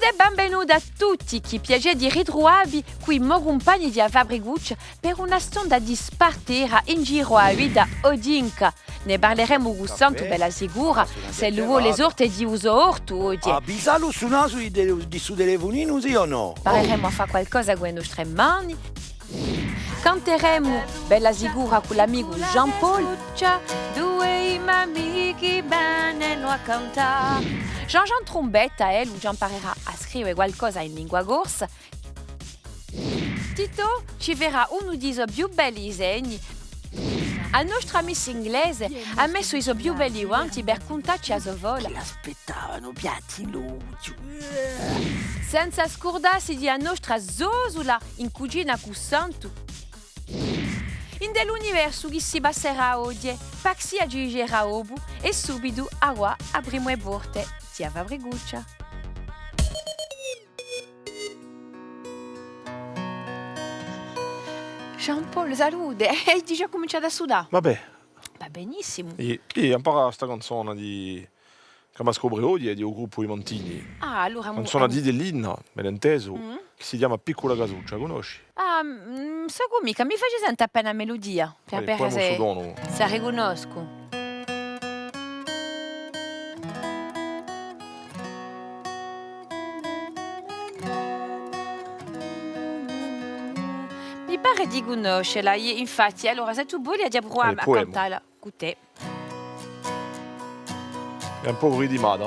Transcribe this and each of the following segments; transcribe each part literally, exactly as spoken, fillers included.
È benvenuti à tutti, chì piacè di ritruvà vi quì, i mo cumpagni di a Fabricuccia, per una stonda di spartera in giru à a vita oghjinca. Ne parleremu cù Santu, bella sicura, s'ellu vole sorte di u so ortu oghje. Avvisà lu stu nasu di, di stu telefuninu, sì o nò? Parleremu à fà qualcosa cù e nostre mani. Canteremu, bella sicura, cù l'amicu Jean-Paul. Jean-Jean Trumbetta, eh, ellu ci amparerà à scrive qualcosa in lingua corsa. Titò ci ferà unu di i so più belli disegni. A nostra Miss Inglese hà messu i so più belli guanti per cuntacci a so fola. Chì l'aspettavanu, piatti in l'ochju. Senza scurdassi di a nostra Zosula in cucina cù Santu. Ind'è l'universu chì si passerà oghje, Paxia ci dicerà dopu, è subitu avà aprimu e porte di a Fabricuccia. Jean-Paul, salute! Ai digià cuminciatu à sudà? Và bè. Và benissimu. È, è ampara sta canzona di, chì emu da scopre oghje, hè di u gruppu I Mantini. Ah, allora, canzona zitellina, ben intesu, chì si chjama Piccula Casuccia, a cunnosci? Ah, mm, sò cumica, mi faci sente appena a meludia, per vede s'è a ricunnoscu. Mi pare di cunnoscela, infatti, allora, s'è tù voli, aghju da pruvà à cantalla cù tè. Hè un pocu ridimata.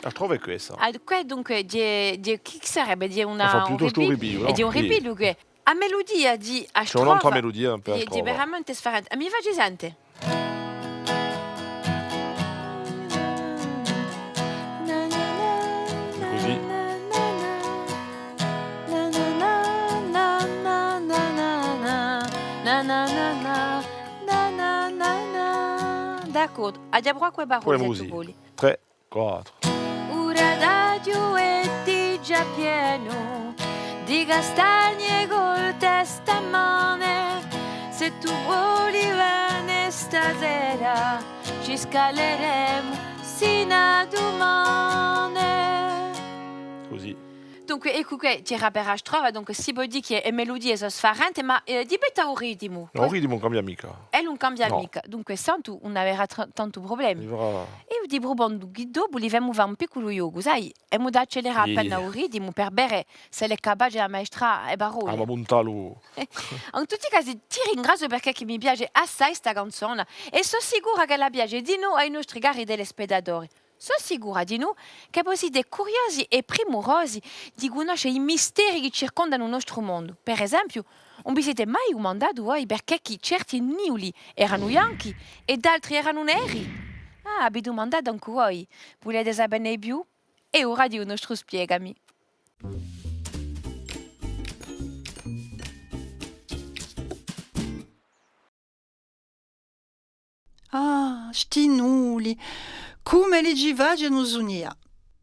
A strofa hè questa. Ah, què dunque, hè, hè, chì sarebbe? Hè una, un ripigliu, nò? Hè un ripigliu chì A meludia di a strofa hè, hè veramente sfarente. Mi faci sente. Cusì. D'accordu, aghju da pruvà cù e parolle, s'è tù voli. Trè. Quattru. Cusì. Dunque, eccu chì c'era per a strofa, dunque, si pò dì chì e meludie sò sfarente, ma, eh, dipende à u ritimu. Nò, u ritimu ùn cambia micca. È ùn cambia micca. Dunque, Santu ùn averà tra-, tantu prublemi. Eiu ti prupongu chì dopu li femu fà un picculu ghjocu, sai? Emu da accelerà appena u ritimu per vede s'ellu hè capace d'ammaestrà e parolle. Ah, ma puntallu. In tutti i casi, ti ringraziu perchè chì mi piace assai sta canzona è sò sicura ch'ella piace dinù à i nostri cari telespettatori. Sò sicura dinù chì vo site curiosi è primurosi di cunnosce i misteri chì circondanu u nostru mondu. Per esempiu, ùn vi site mai dumandatu voi perchè chì certi nivuli eranu bianchi è d'altri eranu neri? Ah, vi dumandate ancu voi? Vulete sapenne di più? Hè ora di u nostru Spiegami. Ah, sti nuli, cum'elli ci facenu sunnià!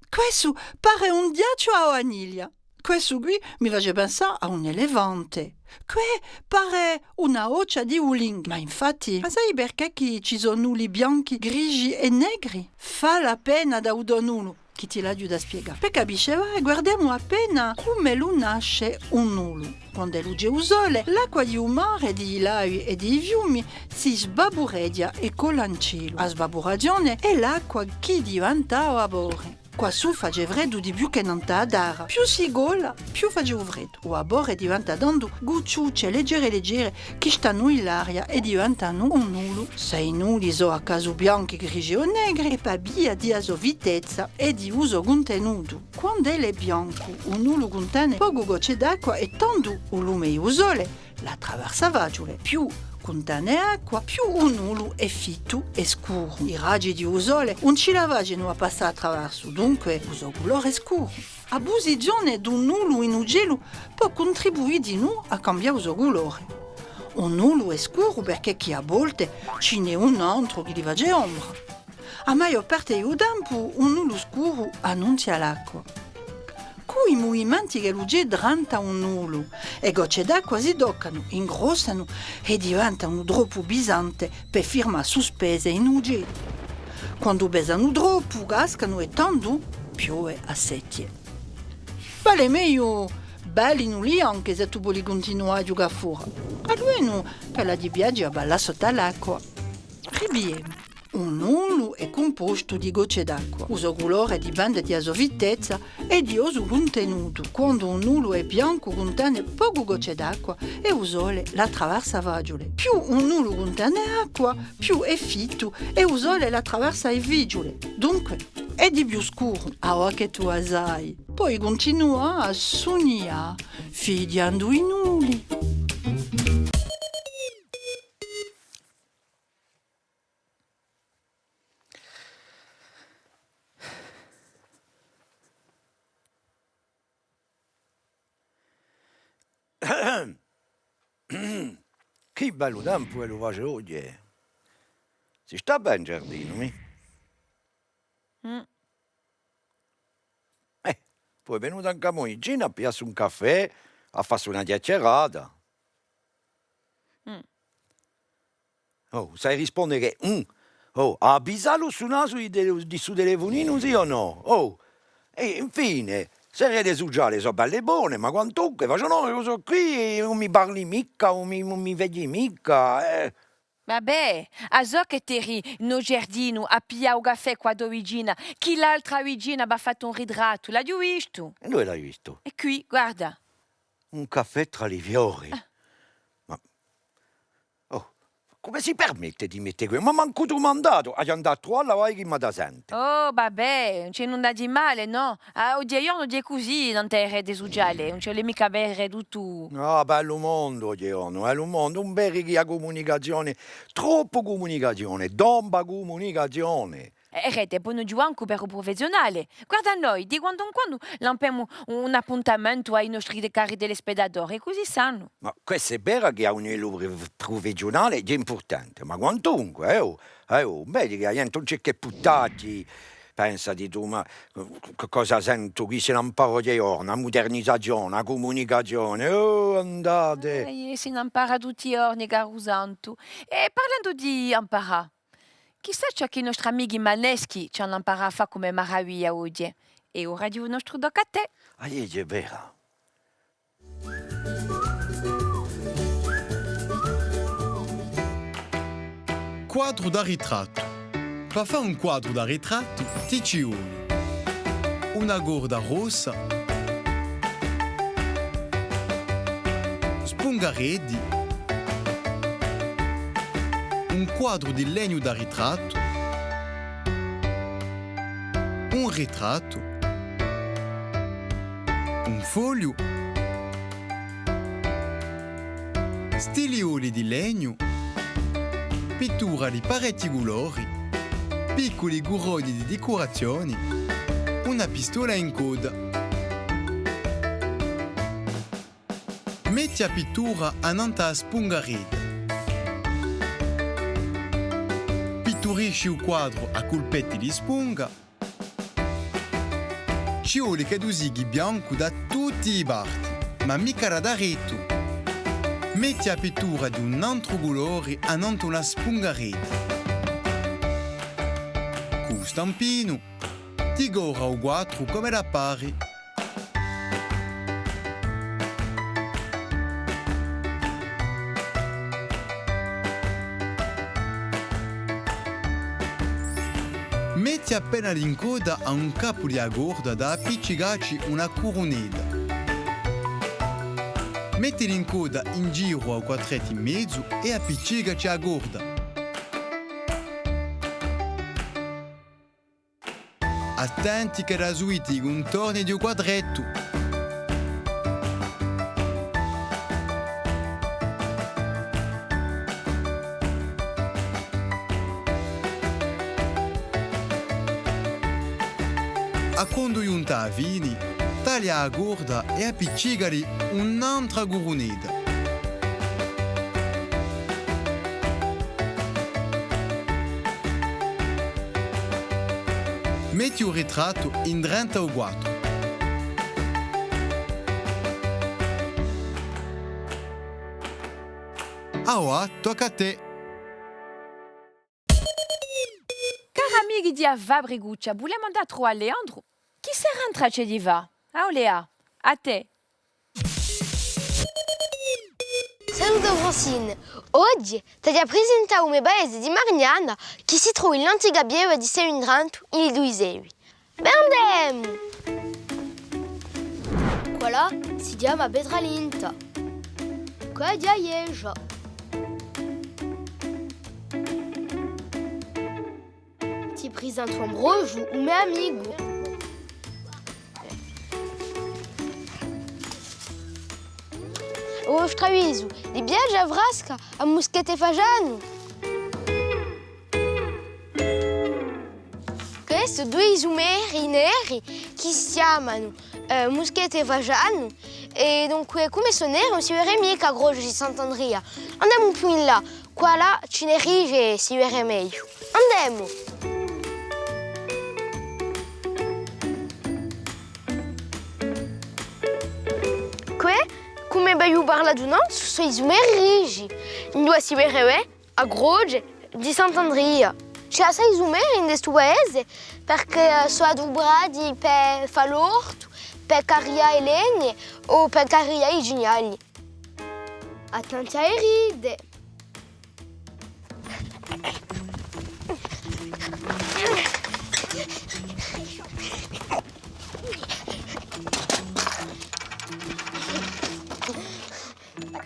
Quessu pare un ghjacciu à a vaniglia. Quessu quì mi face pensà à un elefante. Què pare una boccia di bowling, ma infatti, a sai perchè chì ci sò nuli bianchi, grisgi è negri? Fà la penna da u to nulu, chì ti l'aghju da spiegà. Per capisce, và, guardemu appena cum'ellu nasce un nulu. Quand'ellu ci hè u sole, l'acqua di u mare, di i laghi è di i fiumi si svapureghja è cola in celu. A svapurazione hè l'acqua chì diventa vapore. Quassù face freddu di più chè nant'à a terra. Più si cola, più face u freddu. U vapore diventa tandu gucciucce leggere leggere chì stanu in l'aria è diventanu un nulu. S'è i nuli sò à casu bianchi, grisgi o negri, hè per via di a so vitezza è di u so cuntenutu. Quand'ellu hè biancu, u nulu cuntene pocu gocce d'acqua è tandu u lume di u sole l'attraversa faciule. Più cuntene acqua, più u nulu hè fittu è scuru. I raghji di u sole ùn ci la facenu à passà attraversu, dunque u so culore hè scuru. A pusizione d'un nulu in u celu pò cuntribuì dinù à cambià u so culore. Un nulu hè scuru perchè chì à volte ci n'hè un antru chì li face ombra. A maiò parte di u tempu, u nulu scuru annunzia l'acqua. Cù i muvimenti ch'ellu ci hè drentu à u nulu, e gocce d'acqua si toccanu, ingrossanu è diventanu troppu pisante per firmà suspese in u celu. Quandu pesanu troppu, cascanu è tandu piove à secchje. Vale megliu ballinu li ancu s'è tù voli cuntinuà à ghjucà fora. Almenu ch'elli aghjinu piacè à ballà sottu à l'acqua. Ripigliemu. U nulu hè cumpostu di gocce d'acqua. U so culore dipende di a so fittezza è di u so cuntenutu. Quandu u nulu hè biancu, cuntene pocu gocce d'acqua è u sole l'attraversa faciule. Più u nulu cuntene acqua, più hè fittu è u sole l'attraversa difficiule. Dunque, hè di più scuru, avà chì tù a sai. Poi cuntinuà à sunnià, fighjendu i nuli. Chì bellu tempu ch'ellu face oghje! Si stà bè in giardinu, mì? Mm. Eh, poi hè venuta ancu a mo vicina à pigliassi un caffè, à fassi una chjachjarata. Mm. Oh, sai risponde chì, mm, oh, hà avvisatu stu nasu di, di stu telefuninu, sì o nò? Oh, è infine, sse rete suciale sò belle è bone, ma quantunque, face un'ora ch'o sò quì, ùn mi parli micca, ùn mi, ùn mi vedi micca, eh. Vabbè, a sò chì t'eri in u giardinu à piglià u caffè cù a to vicina, chì l'altra vicina hà fattu un ritrattu, l'aghju vistu. Induve l'hai vistu? Hè quì, guarda. Un caffè trà li fiori. Ah. Ma, oh, cume si permette di mette què? M'hà mancu dumandatu, aghju da andà à truvalla, vai chì m'hà da sente. Oh, vabbè, ùn ci hè nunda di male, nò? Ah, oghjeghjornu hè cusì, nant'à e rete suciale, ùn ci vole micca vede tuttu. Ah, bellu mondu, oghjeghjornu, bellu mondu, ùn vedi chì a cumunicazione, troppu cumunicazione, tomba cumunicazione. Eh, rete, poi ùn ci vole ancu per u prufessiunale. Guarda à noi, di quandu in quandu lampemu un appuntamentu à i nostri cari telespettatori, cusì sanu. Ma quessa hè vera chì à u livellu pru-, prufessiunale hè impurtante, ma quantunque, eh, oh, eh, oh, vedi chì a ghjente ùn ci hè chè puttachji, pensati tù, ma chì cosa sentu chì si n'ampara oghjeghjornu, a mudernizazione, a cumunicazione, oh, andate! Eh, si n'ampara tutti i ghjorni, caru Santu. È parlendu di amparà, chì sà ciò chì i nostri amichi maneschi ci anu amparatu à fà cum'è maraviglia oghje. Hè ora di u nostru tocca à tè. Ah, iè, hè vera. Quadru da ritrattu. Pà fà un quadru da ritrattu, ti ci voli una corda rossa, spungareddi, un quadru di legnu da ritrattu, un ritrattu, un fogliu, stilioli di legnu, pittura di parechji culori, picculi curoni di dicurazioni, una pistola in codda. Metti a pittura annant'à a spungaredda. Pitturisci u quadru à culpetti di spunga. Ci voli ch'eddu sighi biancu da tutti i parti, ma micca da daretu. Metti a pittura d'un antru culori annant'à una spungaredda. Cù u stampinu, ti cora u quadru cum'ellu pari. Metti appena l'incodda à un capu di a corda da appiccicacci una curunedda. Metti l'incodda in giru à u quadrettu in mezu è appiccicaci a corda. Attenti ch'edda suiti i cuntorni di u quadrettu. À quandu ghjunta à a fini, taglia a corda è appiccicali un'antra curunedda. Metti u ritrattu in trenta u quattru. Avà, tocca à tè. Cari amichi di A Fabricuccia, vulemu andà à truvà à Leandru, chì serà in traccia di fà. Ah, o Lea, à tè. Salute Francine, oghje t'aghju à prisentà u me paese di Marignana, chì si trova in l'antica pieve di Seiu Indrentu, in i Dui Seivi. Bè, andemu! Quella si chjama Petralinta. Quella hè a ghjesgia. Ti prisentu Ambrogiu, u me amicu. À u vostru avisu, li piace a fresca à Muschetta è Fasgianu? Quessi sò dui sumeri neri chì si chjamanu, eh, Muschetta è Fasgianu, è dunque, cum'è sò neri, ùn si vede micca a croce di Sant'Andria. Andemu più in là, quallà ci ne dice, si vede megliu. Andemu! Què, cum'è v'aghju parlatu nanzu, sò i sumeri rigi, induve si vede, eh, a croce di Sant'Andria. Ci hè assai sumeri in stu paese, perchè, eh, sò aduprati per fà l'ortu, per carrià e legne o per carrià i cignali. Attenti à e ride!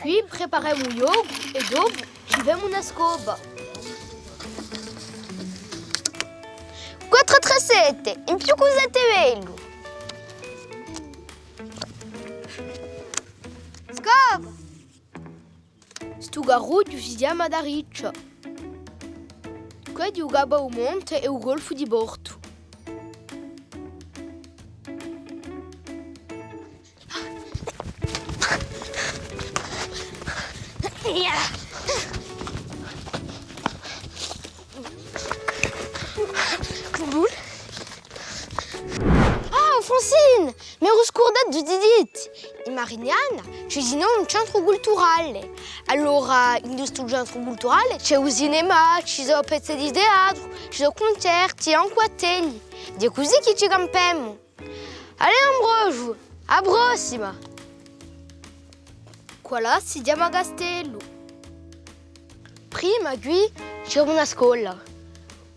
Quì preparemu u ghjocu è dopu ci femu una scopa. Quattru trè sette, in più cù sette bellu. Scopa! Stu carrughju si chjama Tariccia. Què hè u capu à u monte è u golfu di Portu. Ah, Francine! M'eru scurdatu di dì ti! In Marignana ci hè dinò un centru culturale. Allora, in stu centru culturale ci hè u cinema, ci sò pezze di teatru, ci sò cuncerti, ancu attelli. Ed hè cusì chì ci campemu. Allez, Ambrogiu, à a prossima! Quallà si chjama Castellu. Prima quì c'era una scola.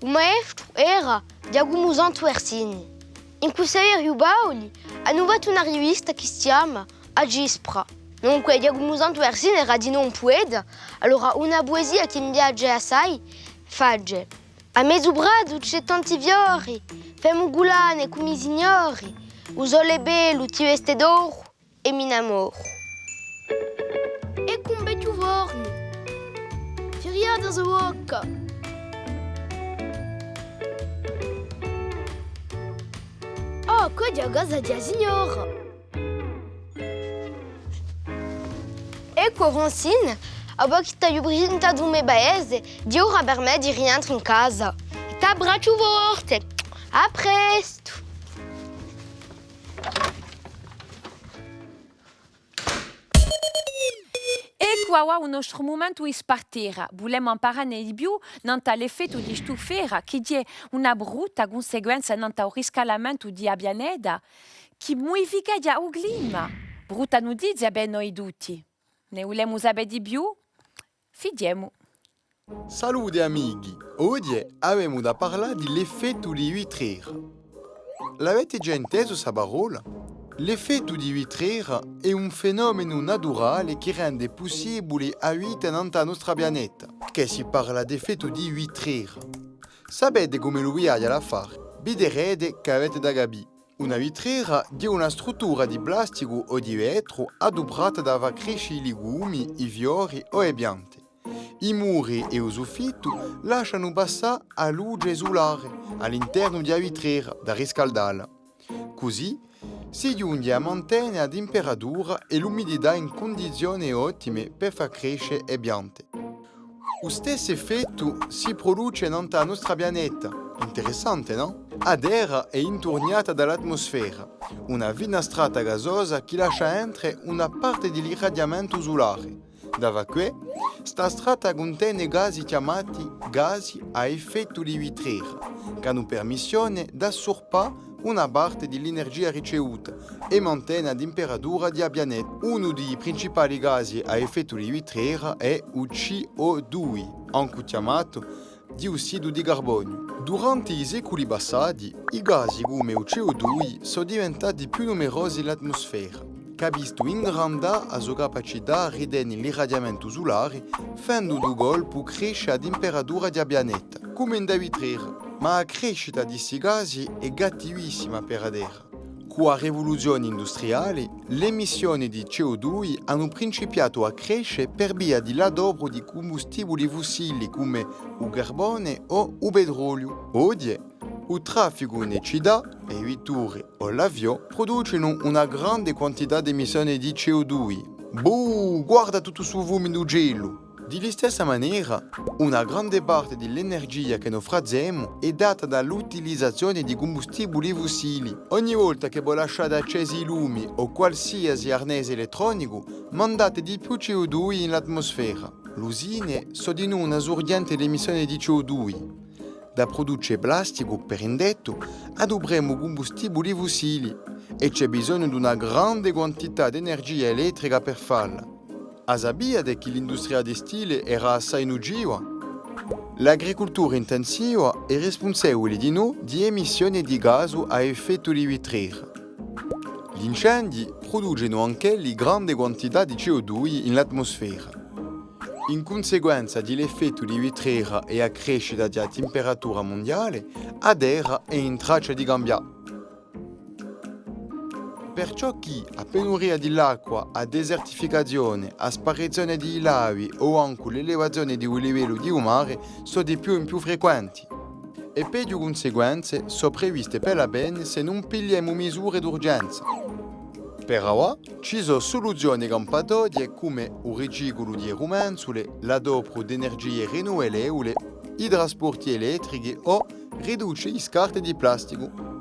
U maestru era Ghjacumu Santu Versini. In Custodieru Paoli anu fattu una rivista chì si chjama A Cispra. Dunque, Ghjacumu Santu Versini era dinò un pueta, allora una puesia chì mi piace assai, face: À mezu pratu ci hè tanti fiori, femu culane cum'è i signori, u sole hè bellu, ti veste d'oru, è mi innamoru. Eccu un vechju fornu. Firia da so bocca. Oh, quì hè a casa di a signora. Eccu, Francine, avà chì t'aghju prisentatu u me paese, hè ora per mè di rientre in casa. T'abbracciu forte. À prestu. Eccu avà u nostru mumentu di spartera. Vulemu amparà ne di più nant'à l'effettu di stufera, chì hè una brutta cunsequenza nant'à u riscaldamentu di a pianeta, chì mudificheghja u clima. Brutta nutizia per noi tutti. Ne vulemu sapè di più? Fighjemu. Salute amichi! Oghje avemu da parlà di l'effettu di vitrera. L'avete ghjà intesu sta parolla? L'effettu di vitrera hè un fenomenu naturale chì rende pussibule a vita nant'à a nostra pianeta. Chì si parla d'effettu di vitrera. Sapete cum'ellu viaghja l'affare? Viderete ch'avete da capì. Una vitrera hè una struttura di plasticu o di vetru aduprata da fà cresce i ligumi, i fiori o e piante. I muri è u suffittu lascianu passà a luce sulare à l'internu di a vitrera da riscaldalla. Cusì si ghjunghje à mantene a temperatura è l'umidità in cundizione ottime per fà cresce e piante. U stessu effettu si pruduce nant'à a nostra pianeta. Interessante, nò? A Terra hè inturniata da l'atmusfera, una fina strata gasosa chì lascia entre una parte di l'irradiamentu sulare. Dà và què, sta strata cuntene gasi chjamati gasi à effettu di vitrera, ch'anu permissione d'assurpà una parte di l'energia ricevuta è mantene a timperatura di a pianeta. Unu di i principali gasi à effettu di vitrera hè u C O dui, ancu chjamatu diossidu di carboniu. Durante i seculi passati, i gasi cum'è u C O dui sò diventati più numerosi in l'atmusfera, ch'hà vistu ingrandà a so capacità à ritene l'irradiamentu sulare, fendu d'un colpu cresce a timperatura di a pianeta, cum'è ind'a vitrera. Ma a crescita di sti gasi hè gattivissima per a Terra. Cù a rivuluzione industriale, l'emissione di C O dui anu principiatu à cresce per via di l'adopru di cumbustibuli fussili cum'è u carbone o u petroliu. Oghje, u trafficu in e cità, e vitture o l'aviò, pruducenu una grande quantità d'emissione di C O dui. Buh, guarda tuttu stu fumu in u celu! Di listessa manera, una grande parte di l'energia chì no frazemu hè data da l'utilizazione di cumbustibuli fussili. Ogni volta chì vo lasciate accesi i lumi o qualsiasi arnese elettronicu, mandate di più C O dui in l'atmusfera. L'usine sò dinù una surghjente d'emissione di C O dui. Da pruduce plasticu, per indettu, adupremu cumbustibuli fussili, è ci hè bisognu d'una grande quantità d'energia elettrica per falla. A sapiate chì l'industria testile era assai nuciva? L'agricultura intensiva hè rispunsevule dinù di emissione di gasu à effettu di vitrera. L'incendii pruducenu anch'elli grande quantità di C O dui in l'atmusfera. In cunsequenza di l'effettu di vitrera è a crescita di a timperatura mundiale, a Terra hè in traccia di cambià. Perciò chì a penuria di l'acqua, a desertificazione, a sparizione di i laghi o ancu l'elevazione di u livellu di u mare sò di più in più frequenti. È peghju cunsequenze sò previste per l'avvene s'è ùn pigliemu misure d'urgenza. Per avà ci sò suluzione campatoghje cum'è u riciculu di e rumenzule, l'adopru d'energie rinuvelevule, i trasporti elettrichi o riduce i scarte di plasticu.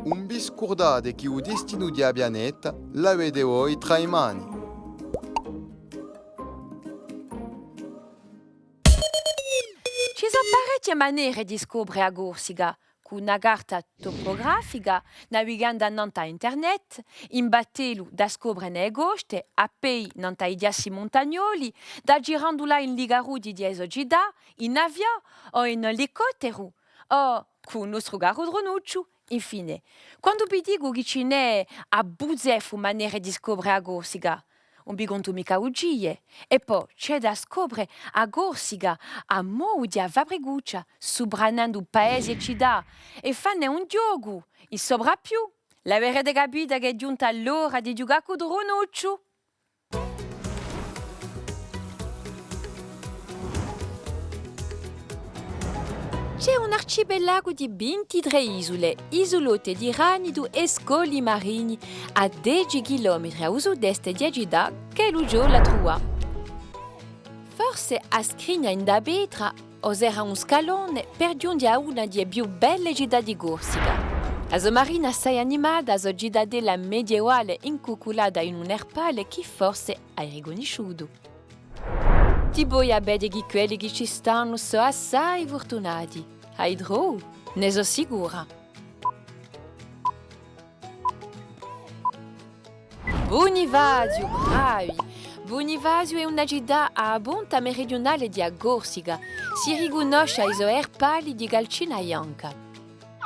Ùn vi scurdate chì u destinu di a pianeta l'avete voi trà e mani. Ci sò parechje manere di scopre a Corsica, cù una carta topografica, navighendu annant'à internet, in battellu da scopre ne e coste, à pedi nant'à i chjassi muntagnoli, da girandula in li carrughji di e so cità, in aviò o in elicotteru, o cù u nostru caru drunucciu. Infine, quandu vi dicu chì ci n'hè à buzzeffu manere di scopre a Corsica, ùn vi contu micca bugie. È po ci hè da scopre a Corsica à modu di a Fabricuccia, subranendu paesi è cità, è fanne un ghjocu, in soprappiù. L'averete capita chì hè ghjunta l'ora di ghjucà cù drunucciu. Ci hè un arcipelagu di vintitrè isule, isulotte di granitu è scogli marini, à dece chilometri à u sud-est di a cità, ch'ellu ci vole à truvà. Forse a scrigna ind'a petra o serà un scalone per ghjunghje à una di e più belle cità di Corsica. A so marina assai animata, a so citadella medievale incuculata in un erpale chì forse ai ricunnisciutu. Ti poi avvede chì quelli chì ci stanu sò assai furtunati. Ai trovu? Ne sò sicura. Bunifaziu, bravi! Bunifaziu hè una cità à a punta meridiunale di a Corsica. Si ricunnosce à i so erpali di calcina bianca.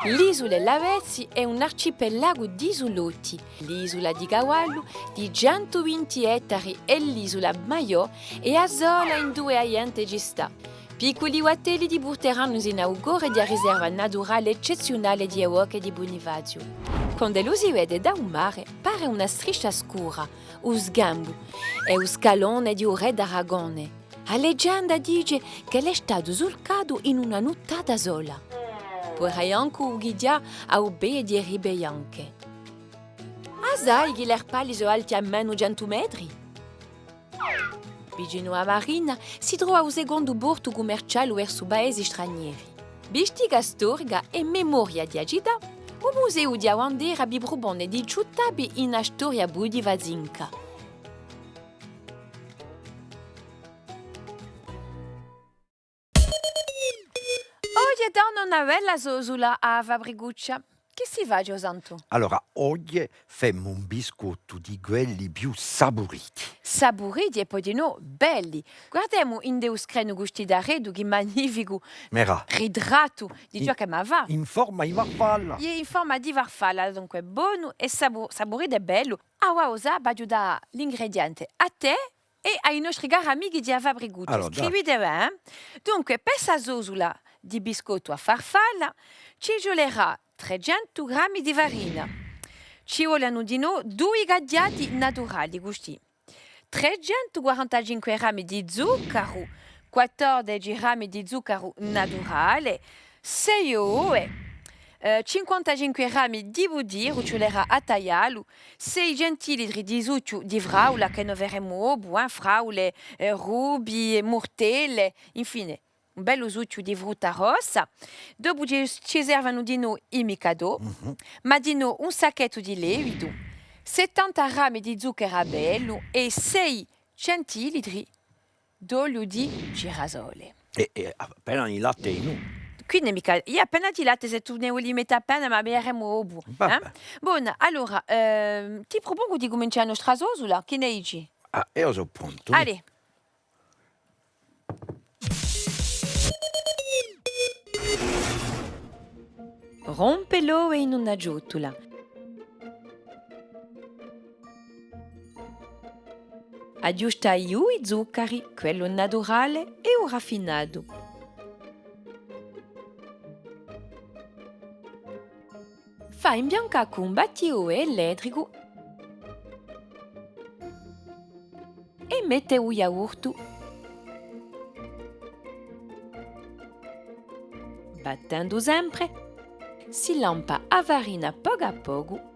L'isula Lavezzi hè un arcipelagu d'isulotti, l'isula di Cavallu di centu vinti ettari hè l'isula maiò è a sola induve a ghjente ci stà. Picculi battelli ti purteranu sinu à u core di a riserva naturale eccezziunale di e Bocche di Bunifaziu. Quand'ellu si vede da u mare, pare una striscia scura, u sgambu, hè u scalone di u rè d'Aragone. A legenda dice ch'ellu hè statu sulcatu in una nuttata sola. Puderai ancu u ghighjà à u pede di e Ripe Bianche. A sai chì l'erpali sò alti almenu centu metri? Vicinu à a marina si trova u secondu portu cummerciale versu paesi stranieri. Bistica storica è memoria di a cità, u Museu di a Bandera vi prupone di ciuttavvi in a storia pudiva zinca. Oghje torna una bella sosula à a Fabricuccia. Chì si face, o Santu? Allora, oghje femu un biscottu di quelli più sapuriti. Sapuriti è po dinò belli. Guardemu ind'è u screnu custì daretu, chì magnificu ritrattu di ciò ch'emu à fà. In forma di farfalla. Iè, in forma di farfalla, dunque, bonu è sapu-, sapuritu è bellu. Avà, o Sà, v'aghju da dà l'ingredienti à tè è à i nostri cari amichi di a Fabricuccia. Allora, dai. Scrivite bè, eh? Dunque, per sta sosula di biscottu à farfalla, ci vulerà trecentu grammi di farina. Ci volenu dinò dui caghjati naturali, custì. Trecentu quarantacinque grammi di zuccaru, quattordeci grammi di zuccaru naturale, sei ove, eh, cinquantacinque grammi di butiru, ci vulerà à tagliallu, sei centilitri di suchju di fraula, chì no feremu dopu, eh, fraule, eh, rubi, murtelle, infine, un bellu suchju di frutta rossa. Dopu ci, ci servenu dinò i micadò, ma dinò un sacchettu di levitu, settanta grammi di zuccheru à velu è sei centilitri d'oliu di girasole. È, è appena di latte dinù. Quì ùn hè micca, iè, appena di latte, s'è tù ne voli mette appena, ma videremu dopu, eh? Và bè. Bon, allora, ehm, ti prupongu di cumincià a nostra sosula, chì ne dici? Ah, eiu sò prontu. Allez. Rompe l'ove in una ciotola. Aghjusta i dui zuccari, quellu naturale è u raffinatu. Fà imbiancà cù un battitore elettricu è mette u iaurtu. Battendu sempre, si lampa a farina pocu à pocu.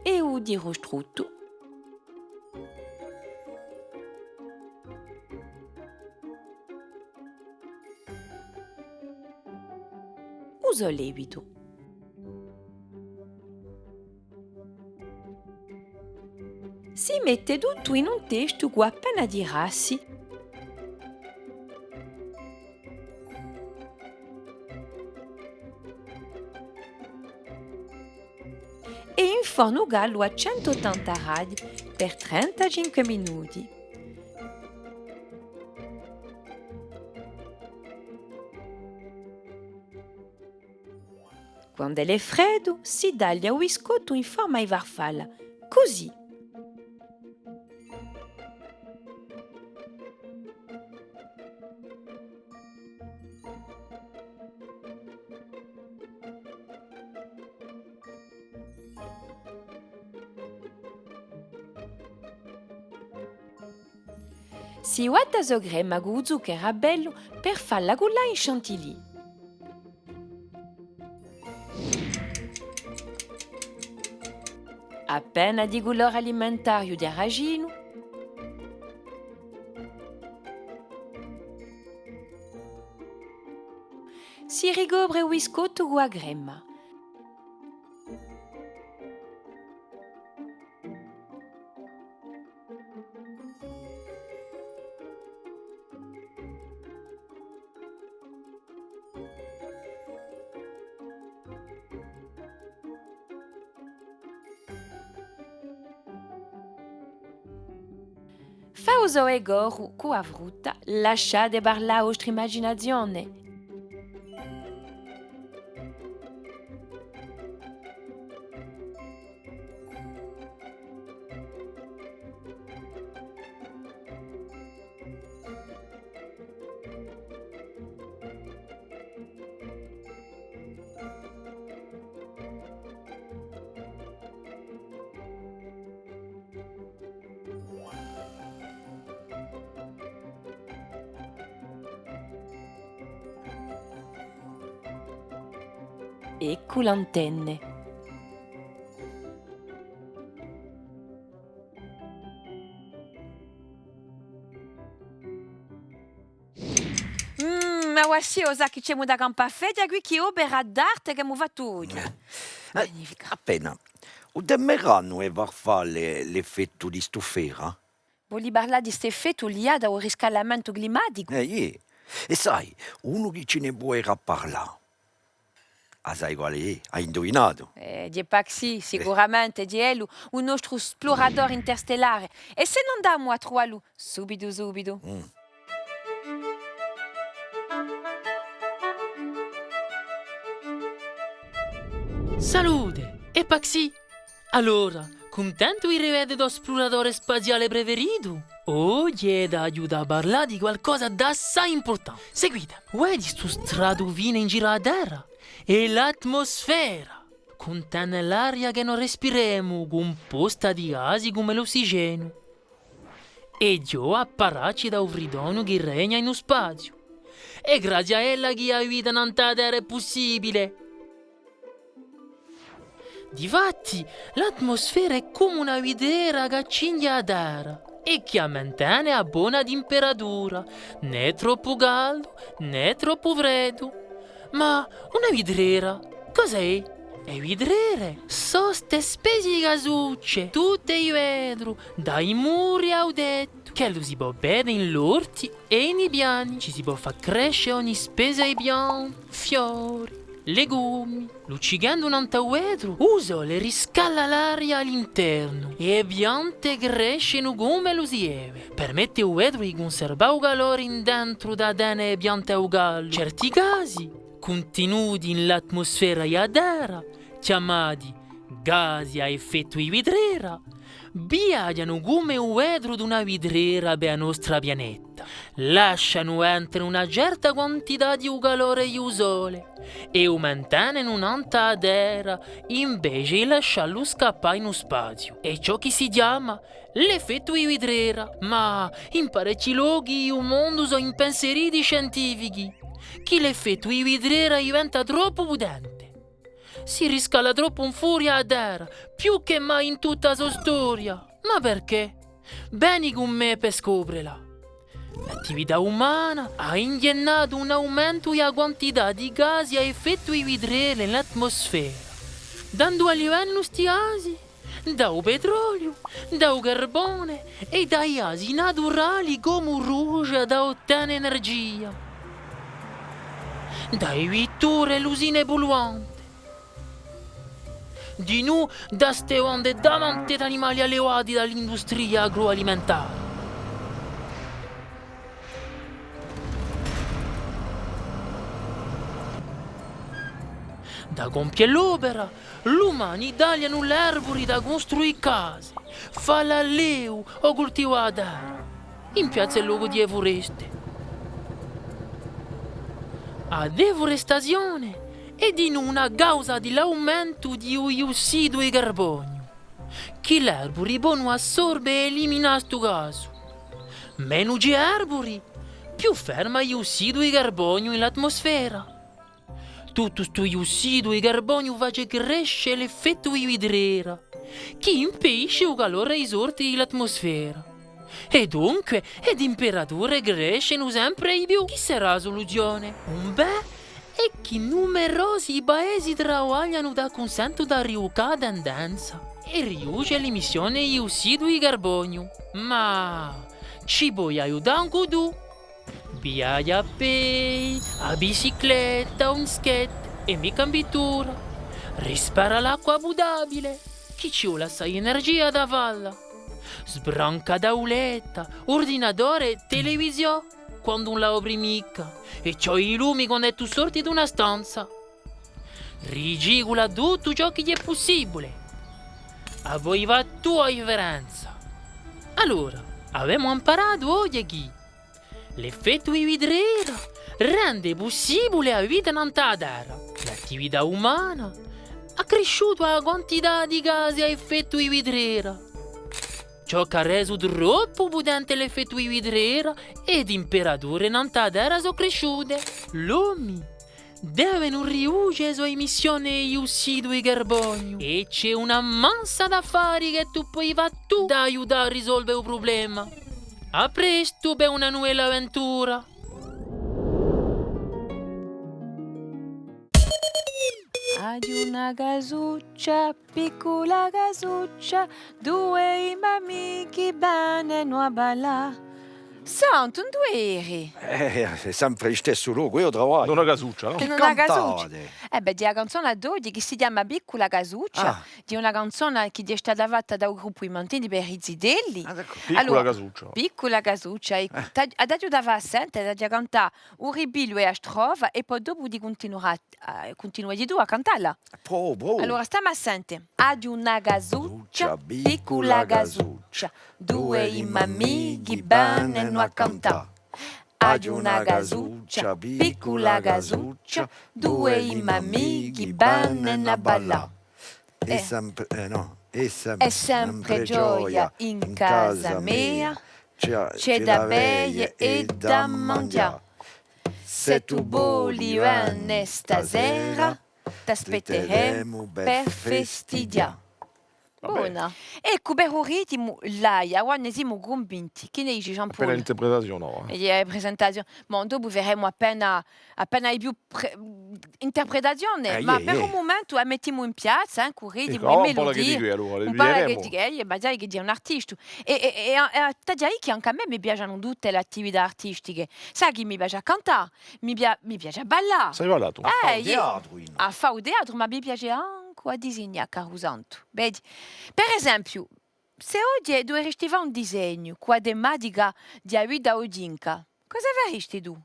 È u butiru struttu. U so levitu. Si mette tuttu in un testu cù appena di grassi. È in fornu caldu à centu ottanta gradi per trentacinque minuti. Quand'ellu hè freddu, si taglia u biscottu in forma di farfalla, cusì. Si batte a so crema cù u zuccheru à velu per falla cullà in chantilly. Appena di culore alimentariu di aracinu. Si ricopre u biscottu cù a crema. Fà u so decoru cù a frutta, lasciate parlà a vostra imaginazione. Eccu l'antenne. Mm, ma guascì, o sà chì ci emu da campà à feghja quì, chì opera d'arte ch'emu fattu oghje. Eh, magnifica. Appena. U temmerannu è par fà l'e-, l'effettu di stufera? Voli parlà di st'effettu liatu à u riscaldamentu climaticu? Eh, iè. È sai, unu chì ci ne puderà parlà. A sai quale hè? Ai induvinatu? Eh, ghjè Paxi, sicuramente, ghjè ellu, u nostru spluratore interstellare. È s'è no andamu à truvallu subitu, subitu? Mm. Salute, hè Paxi! Allora, cuntentu di rivede u to spluratore spaziale preferitu? Oghje t'aghju da parlà di qualcosa d'assai impurtante. Seguitemi. Vedi stu stratu finu in giru à a Terra? Hè l'atmosfera. Cuntene l'aria chì no respiremu, cumposta di gasi cum'è l'ossigenu. È ghjova à paracci da u fridonu chì regna in u spaziu. Hè grazia à ella chì a vita nant'à a Terra hè pussibile. Difatti, l'atmosfera hè cum'è una vitrera chì cinghje a Terra è chì a mantene à bona timperatura, nè troppu caldu, nè troppu freddu. Ma una vitrera, cosa hè? E vitrere sò ste specie di casucce, tutte di vetru, da i muri à u tettu, ch'ellu si pò vede in l'orti è in i piani. Ci si pò fà cresce ogni specie di piante, fiori, legumi. Luccichendu nant'à u vetru, u sole riscalda l'aria à l'internu è e piante crescenu cum'ellu si deve. Permette à u vetru di cunservà u calore in dentru da tene e piante à u caldu. Certi gasi, cuntinuti in l'atmosfera di a Terra, chjamati gasi à effettu di vitrera, viaghjanu cum'è u vetru d'una vitrera per a nostra pianeta. Lascianu entre una certa quantità di u calore di u sole è u mantenenu nant'à a Terra invece di lasciallu scappà in u spaziu. Hè ciò chì si chjama l'effettu di vitrera. Ma in parechji lochi di u mondu sò impensieriti i scientifichi chì l'effettu di vitrera diventa troppu putente. Si riscalda troppu in furia a Terra, più chè mai in tutta a so storia. Ma perchè? Veni cù mè per scoprela. L'attività umana hà inghjennatu un aumentu di a quantità di gasi à effettu di vitrera in l'atmosfera. Da induve venenu sti gasi? Da u petroliu, da u carbone è da i gasi naturali cum'è u rusgiu da ottene energia. Da e vitture è l'usine pulluente. Dinù da ste bande damant'è d'animali allevati da l'industria agroalimentare. Da compie l'opera, l'umani taglianu l'arburi da custruì case, fà l'allevu o cultivà a terra, in piazza è locu di e fureste. A defurestazione hè dinù una causa di l'aumentu di u diussidu di carboniu, chì l'arburi ponu assorbe è eliminà stu gasu. Menu ci hè arburi, più ferma u diussidu di carboniu in l'atmosfera. Tuttu stu diussidu di carboniu face cresce l'effettu di vitrera, chì impedisce u calore di sorte di l'atmosfera. È dunque, e timperature crescenu sempre di più. Chì serà a suluzione? Un bè hè chì numerosi paesi travaglianu da cunsentu da riduce a tendenza è riduce l'emissione di diussidu di carboniu. Ma ci poi aiutà ancu tù. Viaghja à pedi, à bicicletta o in skate, è micca in vittura. Rispara l'acqua putabile, chì ci vole assai energia da falla. Sbranca tauletta, urdinatore è televisiò quandu ùn l'opri micca, è chjodi i lumi quand'è tù sorti d'una stanza. Ricicula tuttu ciò chì hè pussibule. A poi fà tù a differenza. Allora, avemu amparatu oghje chì l'effettu di vitrera rende pussibule a vita nant'à a terra. L'attività umana hà crisciutu a quantità di gasi à effettu di vitrera. Ciò ch'hà resu troppu putente l'effettu di vitrera, è e timperature nant'à a terra sò crisciute. L'omi Devenu riduce e so emissione di diossidu di carboniu. È ci hè una mansa d'affari chì tù poi fà tù d'aiutà à risolve u prublema. À prestu per una nuvella avventura. Aghju una casuccia, piccula casuccia, dui m'amichi venenu à ballà. Santu, induve eri? Eh, hè sempre in u stessu locu, eiu travagliu. In una casuccia, nò? Chì cantate? In una casuccia. Eh bè, hè a canzona d'oghje chì si chjama Piccula Casuccia, ah, hè una canzona chì hè stata fatta da u gruppu I Mantini per i zitelli. Ah, d'accordu. Piccula Casuccia. Allora, Piccula Casuccia, eccu. Eh. T'aghju, t'aghju da fà sente, t'aghju da cantà u ripigliu è a strofa, è po dopu ti cuntinuerà, eh, cuntinueghji tù à cantalla. Prova, prova. Allora, stamu à sente. Aghju una casuccia, piccula casuccia, dui m'amichi venenu à cantà. Aghju una casuccia, piccula casuccia, dui m'amichi venenu à ballà. Hè sempre, eh, nò, hè sempre, hè sempre gioia in casa mia, ci hè, ci hè da beie è da manghjà. S'è tù voli vene stasera, t'aspetteremu per festighjà. Bona. Eccu, per u ritimu, l'hai, avà ne simu cunvinti. Chì ne dici, Jean-Paul? Appena interpretazione, nò, eh? È, eh, presentazione. Ma dopu feremu appena, appena di più pre-, interpretazione, eh, ma per un mumentu a mettimu in piazza, eh, cù ritimu è melodia. Un pocu chì dicu, allora, un pocu chì dicu, eh, ma sai chì hè un artistu. È, è, è, è, t'aghju da dì chì ancu à mè mi piacenu tutte l'attività artistiche. Sai chì mi piace à cantà, mi pia-, mi piace à ballà. Sai ballà tù? Eh, à fà u teatru, ma mi piace ancu à disignà, caru Santu. Vedi? Per esempiu, s'è oghje duveresti fà un disegnu cù a tematica di a vita oghjinca, cosa faristi tù?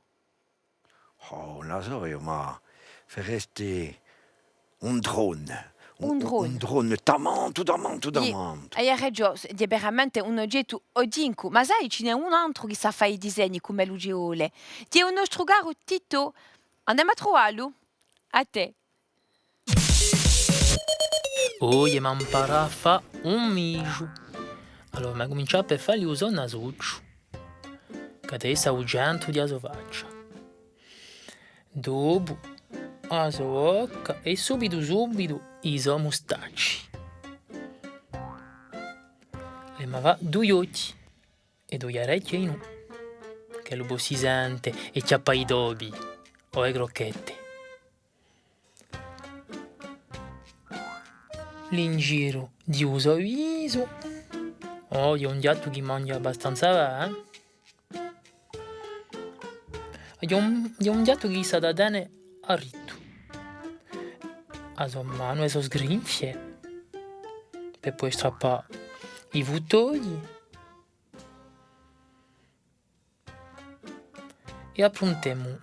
Oh, ùn la sò eiu, ma faresti un drone. Un, un drone. Un drone tamantu, tamantu, tamantu. Iè, hai ragiò, hè veramente un oghjettu oghjincu, ma sai, ci n'hè un antru chì sà fà i disegni cum'ellu ci vole. Hè u nostru caru Tito. Andemu à truvallu? À tè. Oghje m'ampara à fà un misgiu. Allora, m'acumincià per falli u so nasucciu, chì hè u centru di a so faccia. Dopu a so bocca è subitu subitu i so mustacci. L'emu da fà dui ochji è dui arechji in u, ch'ellu possi sente è chjappà i topi o e crocchette. L'ingiru di u so visu. Oh, hè un ghjattu chì manghja abbastanza bè, eh? Hè un, hè un ghjattu chì s'hà da tene à rittu. A so manu è e so sgrinfie, per pudè strappà i futtoli. È appruntemu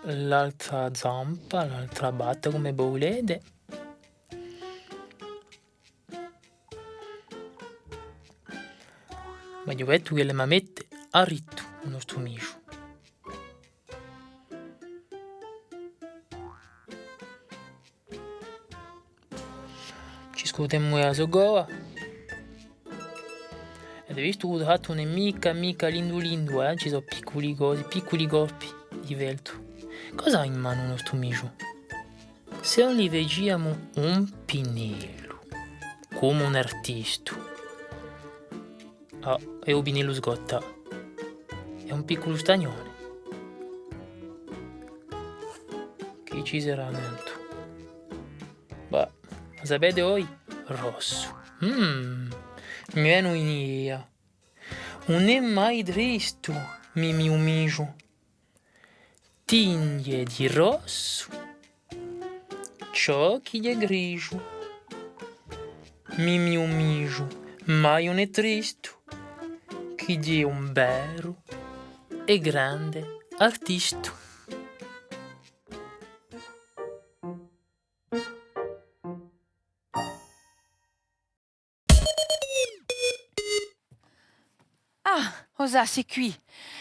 l'altra zampa, l'altra patta, cum'è vo vulete. Ma eiu vecu ch'ellu mi mette à rittu u nostru misgiu. Ci scurdemu di a so coda. È avete vistu, u trattu ùn hè micca, micca lindu lindu, eh? Ci sò picculi cosi, picculi colpi di feltru. Cosa hà in manu u nostru misgiu? S'è no li faciamu un pinnellu, cum'è un artistu, ah, hè u pinnellu sgottà. Hè un picculu stagnone. Chì ci sarà nentru? Bah, sapete voi? Rossu. Mm, mi vene un'idea. Ùn hè mai tristu, Mimiu misgiu. Tinghje di rossu ciò chì hè grisgiu. Mimiu misgiu mai ùn hè tristu, chì hè un veru è grande artistu. Ah, o Sà, sì quì.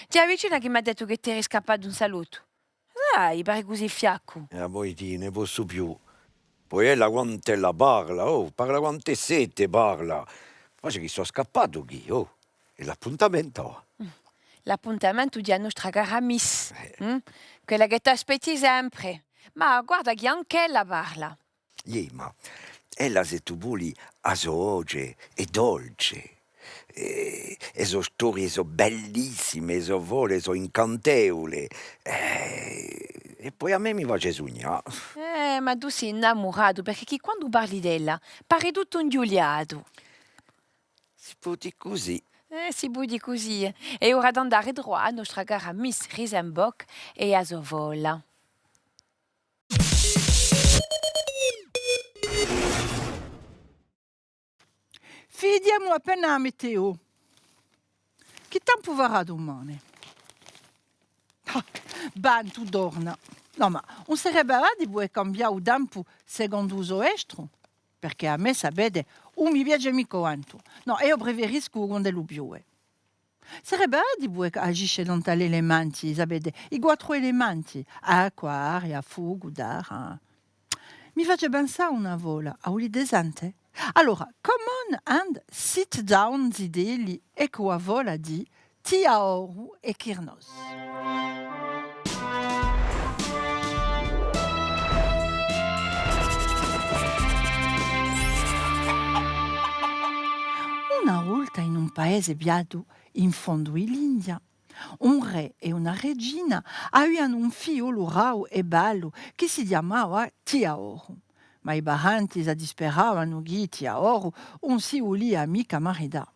Hè a vicina chì m'hà dettu chì t'eri scappatu in salottu. Sai, pari cusì fiaccu. Eh, à voi dì, ùn ne possu più. Poi ella quant'ella parla, oh, parla quant'è sete, parla. Face chì sò scappatu quì, oh. È l'appuntamentu, oh. Mm. L'appuntamentu di a nostra cara Miss, eh, mm? Quella chì t'aspetti sempre. Ma guarda chì anch'ella parla. Iè, ma ella, s'è tù voli, a so voce hè dolce. È, è e so storie sò bellissime, e so fole sò incantevule. Eh, è po à mè mi face sugnà. Eh, ma tù sì innamuratu, perchè chì quandu parli d'ella, pari tuttu inghjuliatu. Si pò dì cusì. Eh, si pò dì cusì. Hè ora d'andà à truvà a nostra cara Miss Risenbock è a so fola. Vidimu appena a meteo. Chì tempu farà dumane? Ah, ventu torna. Nò, ma ùn sarebbe avà di pudè cambià u tempu secondu u so estru? Perchè à mè, sapete, ùn mi piace micca u ventu. Nò, eiu preferiscu quand'ellu piove. Sarebbe avà di pudè agisce nant'à l'elementi, sapete, i quattru elementi, acqua, aria, focu, terra. Mi face pensà à una fola, a vulete sente? Allora, come on and sit down, zitelli, eccu a fola di Tia Oru è Kirnos. Una volta in un paese piattu in fondu à l'India, un rè è una regina avianu un figliolu raru è bellu chì si chjamava Tia Oru. Ma i parenti si disperavanu chì Tia Oru ùn si vulia micca marità.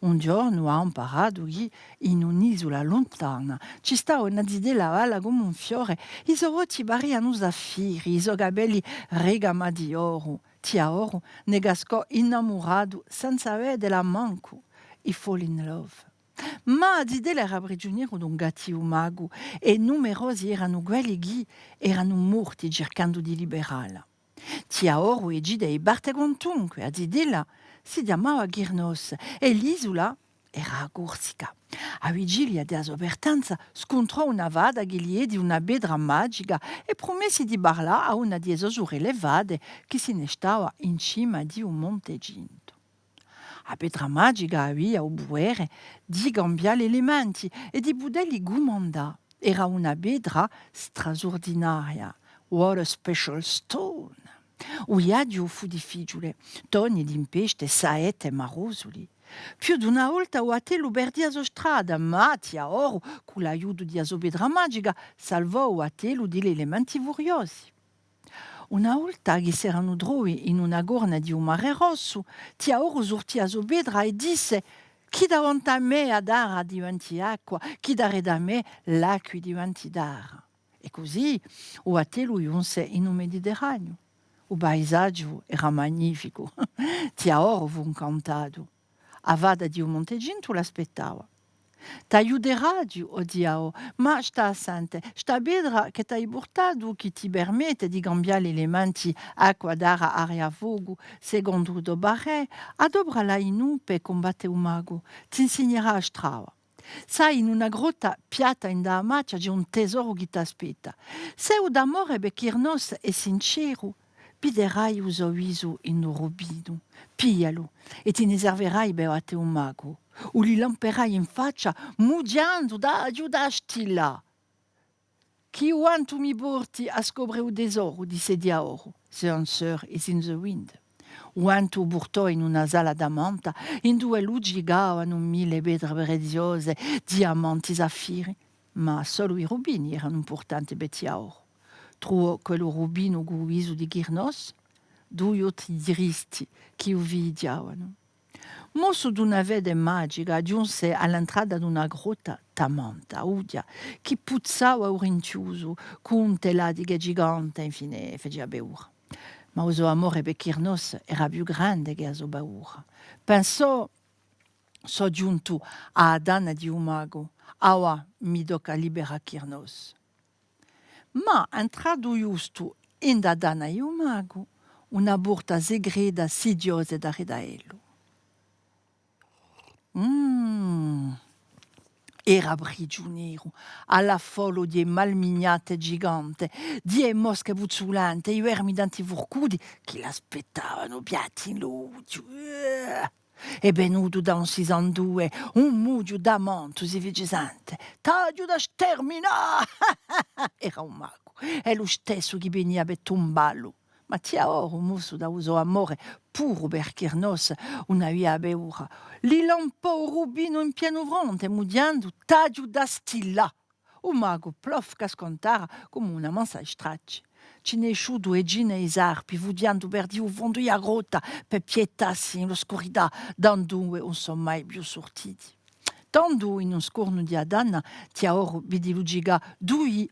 Un ghjornu hà amparatu chì in un'isula luntana ci stava una zitella bella cum'è un fiore, i so ochji parianu saffiri, i so capelli ricamati d'oru. Tia Oru ne cascò innamuratu senza vedela mancu. He fall in love. Ma a zitella era prigiuneru d'un gattivu magu è numerosi eranu quelli chì eranu morti circandu di liberalla. Tia Oru decide di parte quantunque, a zitella si chjamava Kirnos è l'isula era a Corsica. À vigilia di a so partenza scuntrò una fata chì li diedi una petra magica è prumessi di parlà à una di e so surelle fate chì si ne stava in cima di u Monte Cintu. A petra magica avia u putere di cambià l'elementi è di pudelli cumandà. Era una petra strasurdinaria, what a special stone. U viaghju fù difficiule, toni, timpeste, saette, marusuli. Più d'una volta u battellu perdì a so strada, ma Tia Oru, cù l'aiutu di a so petra magica, salvò u battellu di l'elementi furiosi. Una volta chì s'eranu trovi in una corna di u Mare Rossu, Tia Oru surtì a so petra è disse: «Chì davanti à mè a terra diventi acqua, chì daretu à mè l'acqua diventi terra.» È cusì u battellu ghjunse in u Mediterraniu. U paisaghju era magnificu. Tia Oru fù incantatu. A fata di u Monte Cintu l'aspettava. «T'aiuteraghju, o Tia Oru, ma stà à sente, sta petra chì t'ai purtatu, chì ti permette di cambià l'elementi acqua, terra, aria, focu, secondu u to parè, adoprala dinù per cumbatte u magu, t'insignerà a strada. Sai, in una grotta piatta ind'a machja ci hè un tesoru chì t'aspetta. S'è u to amore per Kirnos hè sinceru, viderai u so visu in u rubinu. Piglialu è ti ne serverai per batte u magu. U li lamperai in faccia, mughjendu: t'aghju da stillà.» «Chì u ventu mi porti à scopre u tesoru», disse Tia Oru. «The answer is in the wind.» U ventu u purtò in una sala tamanta, induve luccicavanu mille petre preziose, diamanti, saffiri, ma solu i rubini eranu impurtanti per Tia Oru. Truvò quellu rubinu cù u visu di Kirnos, dui ochji dritti chì u fighjavanu. Mossu d'una fede magica, ghjunse à l'entrata d'una grotta tamanta, ughja, chì puzzava u rinchiusu, cù un telatiche ghjigante, infine facia paura. Ma u so amore per Kirnos era più grande chè a so paura. Pensò: «Sò ghjuntu à a tanna di u magu, avà mi tocca à liberà Kirnos.» Ma, entratu ghjustu ind'a tanna di u magu, una porta secreta si chjose daretu à ellu. Mm. Era prigiuneru à l'affollu di e malmignate ghjigante, di e mosche puzzulente, i vermi tanti furcuti chì l'aspettavanu piatti in l'ochju. Eh! Hè venutu da ùn si sà induve, un mughju tamantu si fece sente: «T'aghju da sterminà!» Era un magu. Hè lu stessu chì venia per tumballu. Ma Tiaoru, musu da u so amore puru per Kirnos, ùn avia paura. Li lampò u rubinu in pienu fronte, mughjendu: T'aghju da stillà! U magu, plof, cascò in terra cum'è una mansa di stracci. Ci n'hè esciutu e gine è i sarpi, fughjendu per di u fondu di a grotta, per piettassi in l'oscurità, da induve ùn sò mai più surtiti. Tandu, in un scornu di a tanna, Tiaoru vidi luccicà dui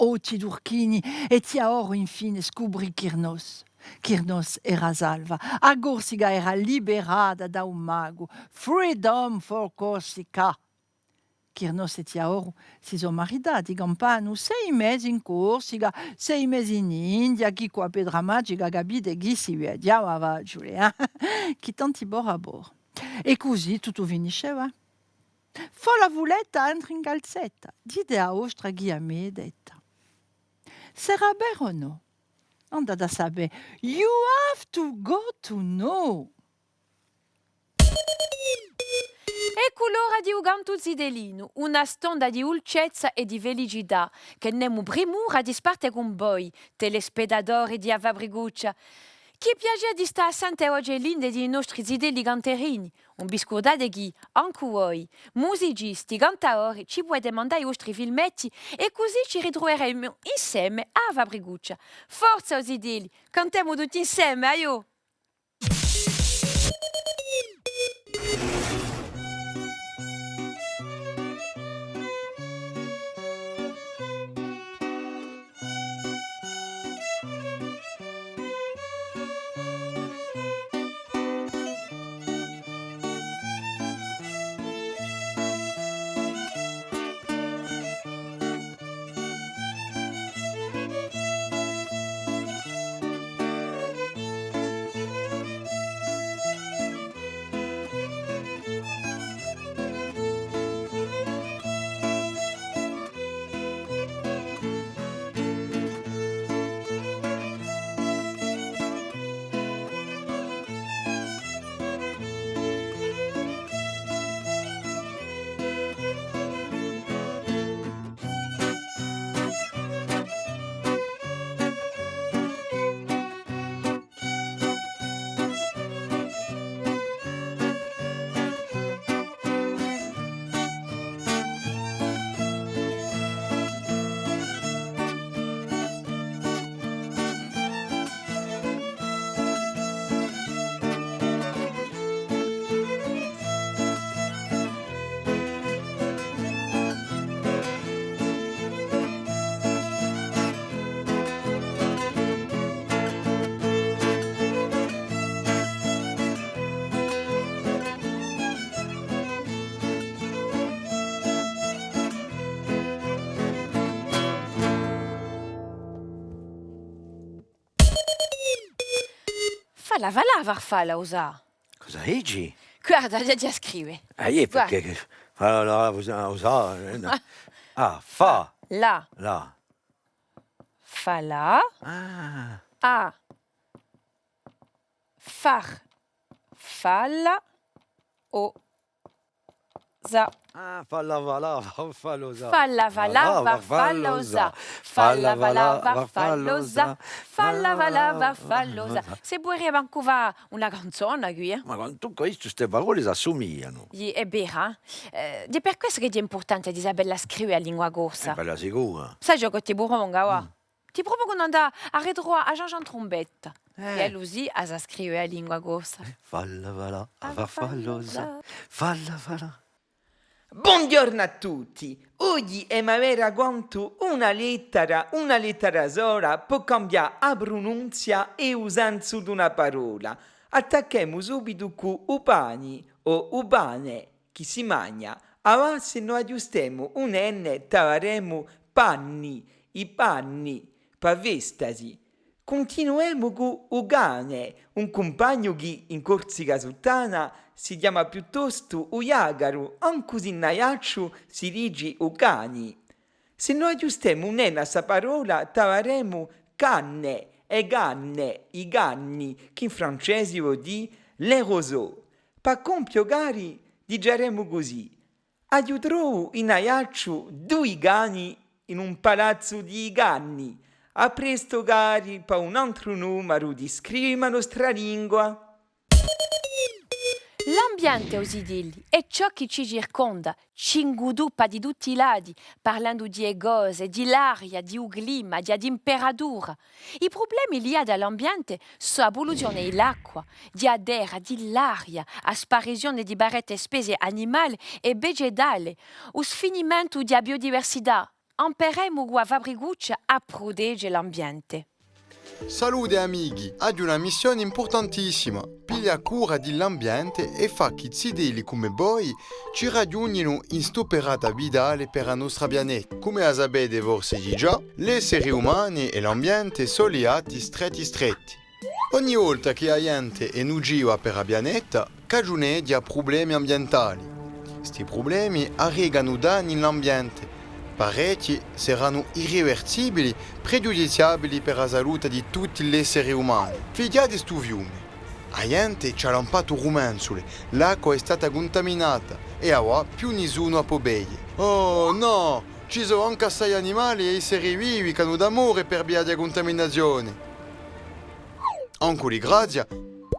ochji turchini è Tiaoru infine scuprì Kirnos. Kirnos era salva. A Corsica era liberata da u magu. Freedom for Corsica! Kirnos è Tiaoru si sò maritati, campanu sei mesi in Corsica, sei mesi in India, chì cù a petra magica capite chì si viaghjava faciule, eh? Chì tanti bò à bò. È cusì tuttu finisceva. Fola fuletta, entra in calzetta, dite a vostra chì a mè hè detta. Sarà vera o nò? Andate à sapè. You have to go to know. Eccu l'ora di u cantu zitellinu, una stonda di dulcezza è di felicità, chì n'emu primura di sparte cun voi, telespettatori di A Fabricuccia. Chì piacè di stà à sente e voce linde di i nostri zitelli canterini. Ùn vi scurdate chì, ancu voi, musicisti, cantadori, ci pudete mandà i vostri filmetti è cusì ci ritruveremu inseme à A Fabricuccia. Forza, o zitelli, cantemu tutti inseme, aiò! Falla, falla, farfalla, o sà. Cosa dici? Guarda, ghjè, ghjè à scrive. Ah, iè, guarda. Perchè chì, falla, falla, o sà, o sà, eh, nò. Ah, fa. La. La. Falla. Ah. A. Far. Falla. O. Sà. Ah, falla, falla, farfalla, o sà. Falla, falla, farfalla, o sà. Falla, falla, farfalla, o sà. Falla, falla, farfalla, o sà. Si puderia mancu fà una canzona quì, eh? Ma quantunque, queste parolle s'assumiglianu. Iè, hè vera, eh? Eh, hè per quessa chì hè impurtante di sapella scrive a lingua corsa. Eh, bella sicura. Sai ciò chì ti prupongu, và? Mm. Ti prupongu d'andà à ritruvà à Jean-Jean Trombetta. Eh. È ellu sì, a sà scrive a lingua corsa. Eh, falla, falla, a farfalla, o sà. Falla, falla. Bonghjornu à tutti! Oghje emu à veda quantu una lettera, una lettera sola, pò cambià a prununzia è u sensu d'una parolla. Attacchemu subitu cù u pani o u pane, chì si magna. Avà, s'è no aghjustemu un enne, t'avaremu panni, i panni, pà festasi. Cuntinuemu cù u cane, un cumpagnu chì in Corsica suttana si chjama piuttostu u ghjacaru, ancu s'in Aiacciu si dici u cani. S'è no aghjustemu un enne à sta parolla, t'avaremu canne, e canne, i canni, chì in francesi vò dì les roseaux. Pà compie o cari, diciaremu cusì. Aghju trovu in Aiacciu dui cani in un palazzu di i canni. À prestu, cari, pà un antru numaru di Scrivimi a nostra lingua. L'ambiente, o zitelli, hè ciò chì ci circonda, ci ingutuppa di tutti i lati, parlendu di e cose, di l'aria, di u clima, di a timperatura. I prublemi liati à l'ambiente sò a pulluzione di l'acqua, di a terra, di l'aria, a sparizione di parechje specie animale è vegetale, u sfinimentu di a biodiversità. Amperemu cù a Fabricuccia à prutege l'ambiente. Salute amichi, aghju una missione impurtantissima, piglià cura di l'ambiente è fà chì zitelli cum'è voi ci raghjunghjinu in st'uperata vitale per a nostra pianeta. Cum'è a sapete forse digià, l'esseri umani è l'ambiente sò liati stretti stretti. Ogni volta chì a ghjente hè nuciva per a pianeta, cagiuneghja prublemi ambientali. Sti prublemi arrecanu danni in l'ambiente. Parechji seranu irriversibili, pregiudiziabili per a salute di tutti l'esseri umani. Fighjate stu fiume. A ghjente ci hà lampatu rumenzule, l'acqua hè stata cuntaminata è avà più nisunu a pò beie. Oh nò! Ci sò ancu assai animali è esseri vivi ch'anu da more per via di a cuntaminazione. Ancu di grazia,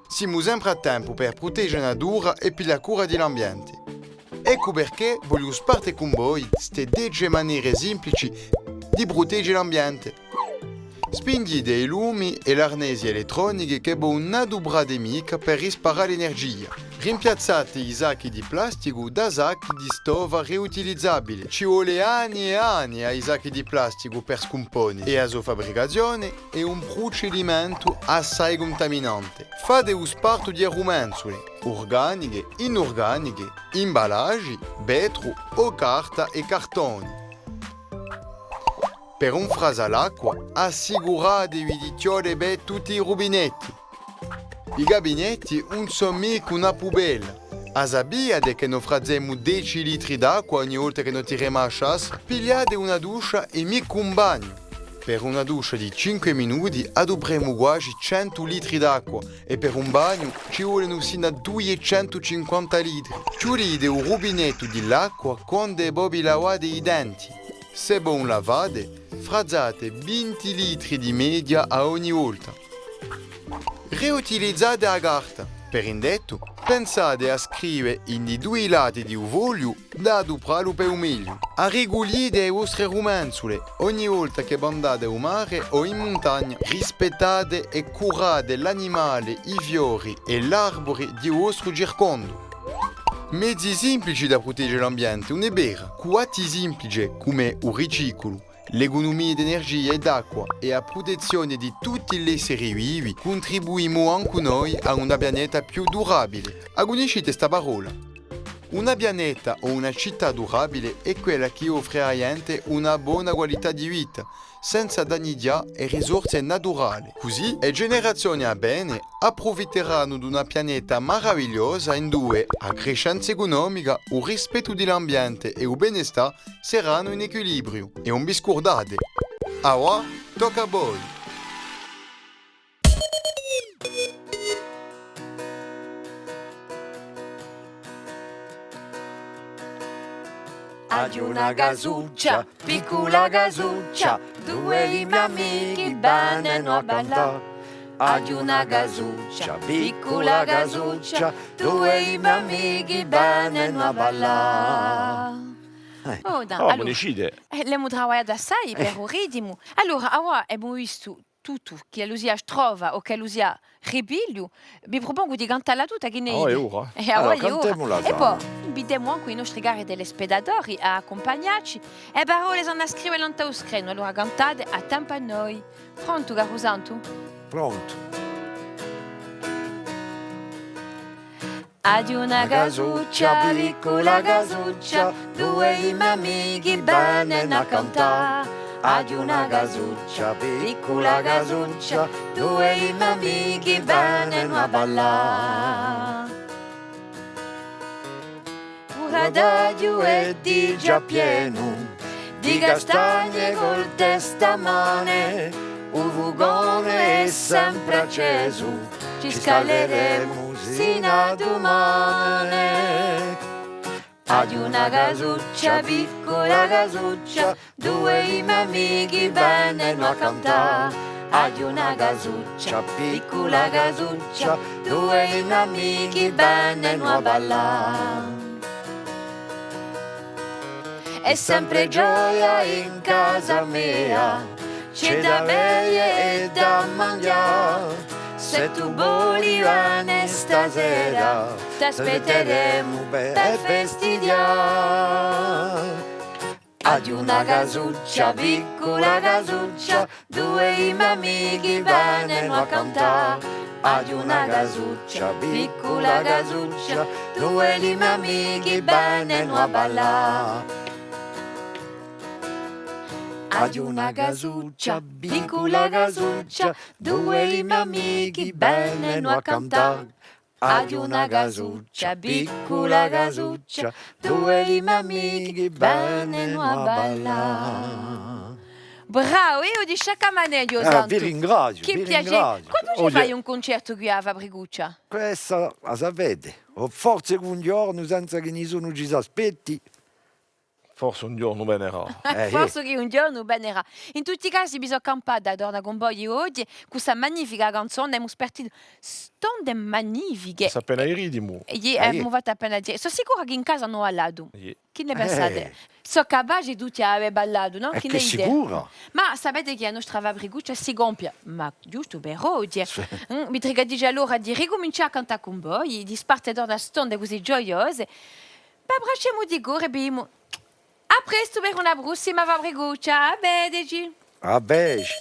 simu sempre à tempu per prutege a natura è piglià cura di l'ambiente. Eccu perchè vogliu sparte cun voi ste dece manere simplici di prutege l'ambiente. Spinghjite i lumi è l'arnesi elettronichi chì vo ùn aduprate micca per risparmià l'energia. Rimpiazzate i sacchi di plasticu da sacchi di stoffa riutilizzabile. Ci vole anni è anni à i sacchi di plasticu per scumpone è a so fabbricazione hè un prucedimentu assai cuntaminante. Fate u spartu di e rumenzule, urganiche, inurganiche, imballaggi, vetru o carta è cartone. Per ùn frasà l'acqua, assicuratevi di chjode bè tutti i rubinetti. I gabinetti ùn sò micca una pubella. A sapiate chì no frasemu deci litri d'acqua ogni volta chì no tiremu a sciassa? Pigliate una duscia è micca un bagnu. Per una duscia di cinque minuti adupremu guasi centu litri d'acqua è per un bagnu ci volenu sinu à duiecentucinquanta litri. Chjudite u rubinettu di l'acqua quand'è vo vi lavate i denti. S'è vo ùn la fate, frasate vinti litri di media à ogni volta. Riutilizzate a carta. Per indettu, pensate à scrive in i dui lati di u fogliu da aduprallu per u megliu. Arricuglite e vostre rumenzule ogni volta chì vo andate à u mare o in muntagna. Rispettate è curate l'animali, i fiori è l'arburi di u vostru circondu. Mezi simplici da prutege l'ambiente, ùn hè vera? Cù atti simplici cum'è u riciculu, l'ecunumia d'energia è d'acqua è a prutezzione di tutti l'esseri vivi, cuntribuimu ancu noi à una pianeta più durabile. A cunniscite sta parolla? Una pianeta o una cità durabile hè quella chì offre à a ghjente una bona qualità di vita, senza dannighjà e risorse naturale. Cusì, e generazione à vene apprufitteranu d'una pianeta maravigliosa induve a crescenza ecunomica, u rispettu di l'ambiente è u benestà seranu in equilibriu. È ùn vi scurdate! Avà, tocca à voi! Aghju una casuccia, piccula casuccia, dui i me amichi venenu à cantà. Aghju una casuccia, piccula casuccia, dui i me amichi venenu à ballà. Eh. Oh, dai, oh, allora, conoscite? Eh, l'emu travagliata assai per u ritimu. Allora, avà emu vistu tuttu, ch'ellu sia strofa o ch'ellu sia ripigliu, vi prupongu di cantalla tutta, chì ne dite? Oh, hè ora. Eh, allora, avà hè ora. Cantemula, è po invitemu ancu i nostri cari telespettatori à accumpagnacci. E parolle s'anu à scrive nant'à u screnu, allora cantate à tempu à noi. Prontu, caru Santu? Prontu. Aghju una casuccia, piccula casuccia, dui i me amichi venenu à cantà. Aghju una casuccia, piccula casuccia, dui i me amichi venenu à ballà. U rataghju hè digià pienu di castagne col testamane, u fucone hè sempre accesu, ci scalderemu sinu à dumane. Aghju una casuccia, piccula casuccia, duve di i me amichi venenu à cantà. Aghju una casuccia, piccula casuccia, duve di i me amichi venenu à ballà. Hè sempre gioia in casa mea, ci hè da beie è da manghjà. S'è tù voli vene stasera, t'aspetteremu per festighjà. Aghju una casuccia, piccula casuccia, duve di i me amichi venenu à cantà. Aghju una casuccia, piccula casuccia, duve di i me amichi venenu à ballà. Aghju una casuccia, piccula casuccia, duve di i me amichi venenu à cantà. Aghju una casuccia, piccula casuccia, duve di i me amichi venenu à ballà. Bravu, eiu dicu chì manera, o Santu. Ah, vi ringraziu, vi ringraziu. Chì piacè. Quandu ci fai un cuncertu quì à a Fabricuccia? Quessa a sapete, o forse chì un ghjornu, senza chì nisunu ci s'aspetti, forse un ghjornu venerà. Eh, eh. Forse chì un ghjornu venerà. In tutti i casi, mi sò campata torna cun voi oghje, cù sta magnifica canzona, emu spartitu stonde magnifiche. S'hè appena ridi, mo. Iè, eh, emu fattu appena ridi. Sò sicura chì in casa anu ballatu. Iè. Chì ne pensate? Eh. Sò capaci tutti à avè ballatu, nò? Chì ne dite? Sicura. Ma sapete chì a nostra Fabricuccia si compie, ma ghjustu per oghje. Sì. Mm, mi trica digià l'ora di ricumincià à cantà cun voi, di sparte torna stonde cusì gioiose. V'abbracciemu di core è vi dimu à prestu per una prossima Fabricuccia. À vedeci! À vedeci!